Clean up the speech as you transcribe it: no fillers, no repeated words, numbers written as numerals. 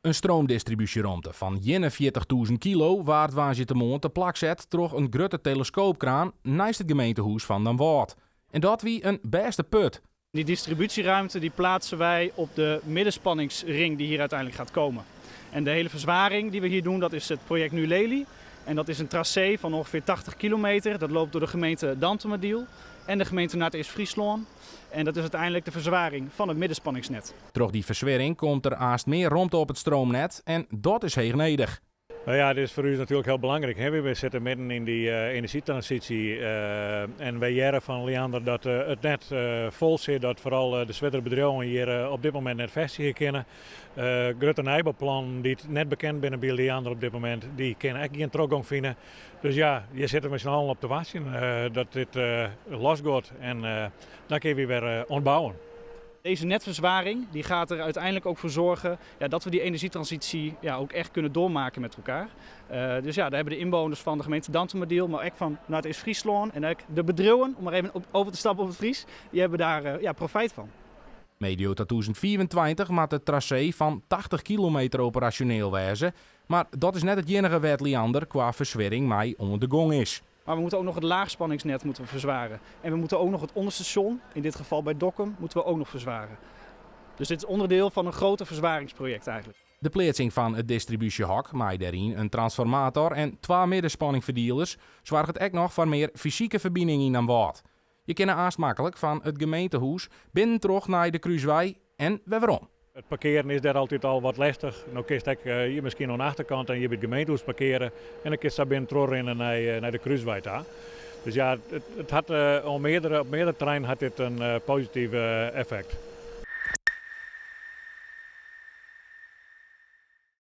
In stroomdistribúsjeromte fan 41.000 kilo waard woansdeitemoarn te plak set troch in grutte teleskoopkraan neist it gemeentehûs fan Damwâld. En dat wie in bêste put. Die distributieruimte die plaatsen wij op de middenspanningsring die hier uiteindelijk gaat komen. En de hele verzwaring die we hier doen, dat is het project Nu Lely. En dat is een tracé van ongeveer 80 kilometer. Dat loopt door de gemeente Dantumadiel en de gemeente Noardeast-Fryslân. En dat is uiteindelijk de verzwaring van het middenspanningsnet. Troch dy ferswierring komt der aanst mear romte op it stroomnet en dat is heech nedich. No ja, dit is foar ús natuerlik hiel belangryk. Hè. Wy sitte midden yn dy enerzjytransysje en wy hearre fan Liander dat it net fol sit, dat foaral de swierdere bedriuwen hjir op dit momint net fêstigje kinne. Grutte nijbouplannen dy't net bekend binne by Liander op dit momint, dy kinne ek gjin trochgong fine. Dus ja, hjir sitte we mei syn allen op te wachtsjen dat dit losgiet en dan kinne wy wer oan it bouwen. Deze netverzwaring die gaat er uiteindelijk ook voor zorgen, ja, dat we die energietransitie, ja, ook echt kunnen doormaken met elkaar. Dus ja, daar hebben de inwoners van de gemeente Dantumadiel, maar ook van Noardeast-Fryslân en ook de bedriuwen, om maar even over te stappen op het Fries, die hebben daar ja, profijt van. Medio 2025 moat it trasee fan 80 kilometer operasjoneel wêze, mar dat is net it iennige wêr't Liander kwa ferswierring mei oan de gong is. Maar we moeten ook nog het laagspanningsnet moeten we verzwaren. En we moeten ook nog het onderstation, in dit geval bij Dokkum, moeten we ook nog verzwaren. Dus dit is onderdeel van een groter verzwaringsproject eigenlijk. De pleatsing fan it distribúsjehok mei dêryn in transformator en twa middenspanningferdielers soarget ek noch foar mear fysike ferbining yn Damwâld. Je kinne aanst maklik fan it gemeentehûs binnentroch nei de Krúswei en wer werom. It parkearen is dêr altyd al wat lestich. No kinst ek hjir miskien oan de achterkant en hjir by it gemeentehûs parkeare en dan kinst sa binnen trochrinne nei de Krúswei ta. Dus ja, it hat oan meardere, op meardere terreinen hat dit in posityf effekt.